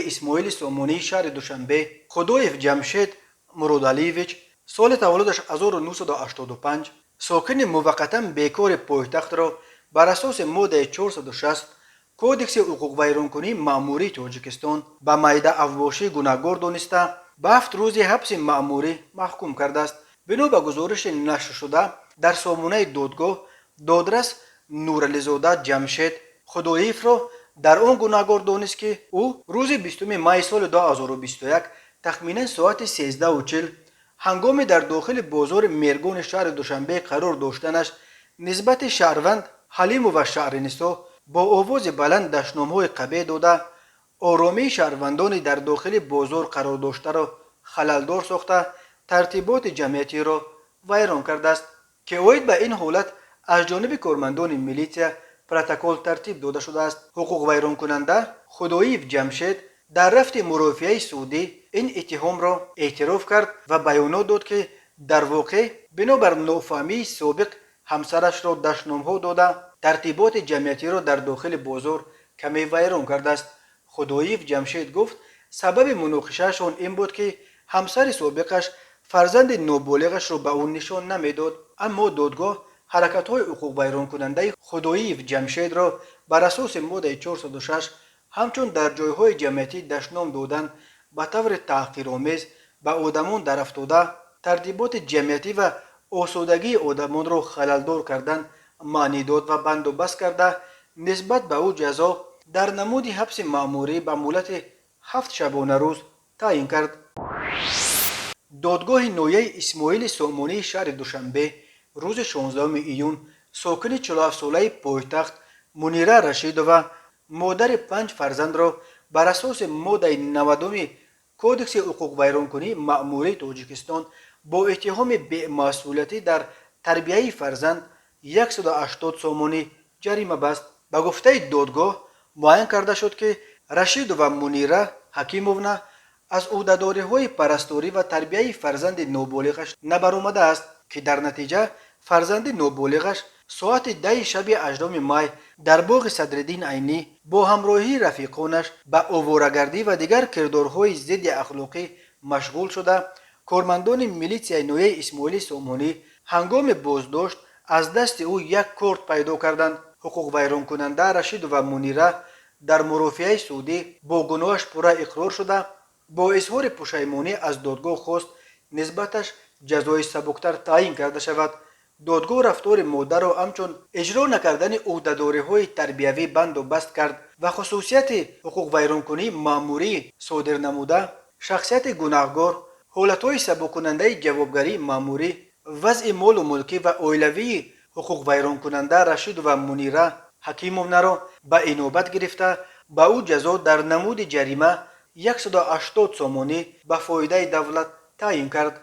ноҳияи Исмоили Сомонии шаҳри Душанбе Худоев Ҷамшед Муродалиевич, соли таваллудаш 1985, сокини муваққатан бекори пойтахтро бар асоси моддаи 460 Кодекси ҳуқуқвайронкунии маъмурии Тоҷикистон ба майда авбошӣ гунаҳгор дониста, ба 7 рӯзи ҳабси маъмурӣ маҳкум кардааст. Бино ба гузориши нашршуда дар сомонаи додгоҳ, додрас Нурализода Ҷамшед Худоевро дар он гунаҳгор донист, ки ӯ рӯзи 20 майи соли 2021 тахминан соати 13:40 ҳангоми дар дохили бозори Мергони шаҳри Душанбе қарор доштанаш нисбати шаҳрванд Ҳалимова Шаҳринисо бо овози баланд дашномҳои қабеҳ дода, оромии шаҳрвандони дар дохили бозор қарор доштаро халалдор сохта, тартиботи ҷамъиятиро вайрон кардааст, ки оид ба ин ҳолат аз ҷониби кормандони милитсия протокол тартиб дода шудааст. Ҳуқуқвайронкунанда Худоиев Ҷамшед дар рафти мурофиаи судӣ ин иттиҳомро эътироф кард ва баёнот дод, ки дар воқеъ бинобар нофаҳмии собиқ ҳамсарашро дашномҳо дода, тартиботи ҷамъиятиро дар дохили бозор каме вайрон кардааст. Худоиев Ҷамшед гуфт, сабаби муноқишаашон ин буд, ки ҳамсари собиқаш фарзанди ноболиғашро ба ӯ нишон намедод. Аммо додгоҳ ҳаракатҳои ҳуқуқвайронкунандаи Худоиев Ҷамшедро бар асоси моддаи 406 ҳамчун дар ҷойҳои ҷамъиятӣ дашном додан ба таври таҳқиромез ба одамон дарафтода, тартиботи ҷамъиятӣ ва осудагии одамонро халалдор кардан маънидод ва бандубаст карда, нисбат ба ӯ ҷазо дар намуди ҳабси маъмурӣ ба муҳлати 7 шабонарӯз таъин кард. Додгоҳи ноҳияи Исмоили Сомонии шаҳри Душанбе рӯзи 16 июн сокини 47-солаи пойтахт Мунира Рашидова, модари панҷ фарзандро бар асоси моддаи 90-уми Кодекси ҳуқуқвайронкунии маъмурии Тоҷикистон бо иттиҳоми бемасъулиятӣ дар тарбияи фарзанд 180 сомонӣ ҷарима баст. Ба гуфтаи додгоҳ, муайян карда шуд, ки Рашидова Мунира Ҳакимовна аз ӯҳдадориҳои парасторӣ ва тарбияи фарзанди ноболиғаш набаромадааст, ки дар натиҷа фарзанди ноболиғаш соати 10-и шаби 8 май дар боғи Садриддин Айнӣ бо ҳамроҳии рафиқонаш ба оворагардӣ ва дигар кирдорҳои зидди ахлоқӣ машғул шуда, кормандони милитсияи ноҳияи Исмоили Сомонӣ ҳангоми боздошт аз дасти ӯ як корд пайдо карданд. Ҳуқуқвайронкунанда Рашидова Мунира дар мурофиаи судӣ бо гуноҳаш пурра иқрор шуда, бо изҳори пушаймонӣ аз додгоҳ хост, нисбаташ ҷазои сабуктар таъин карда шавад. Додгоҳ рафтори модарро ҳамчун иҷро накардани ӯҳдадориҳои тарбиявӣ банду баст кард ва хусусияти ҳуқуқвайронкунии маъмурӣ содир намуда, шахсияти гунаҳгор, ҳолатҳои сабуккунандаи ҷавобгарии маъмурӣ, вазъи молу мулкӣ ва оилавии ҳуқуқвайронкунанда Рашидова Мунира Ҳакимовнаро ба инобат гирифта, ба ӯ ҷазо дар намуди ҷарима 180 сомонӣ ба фоидаи давлат таъин кард.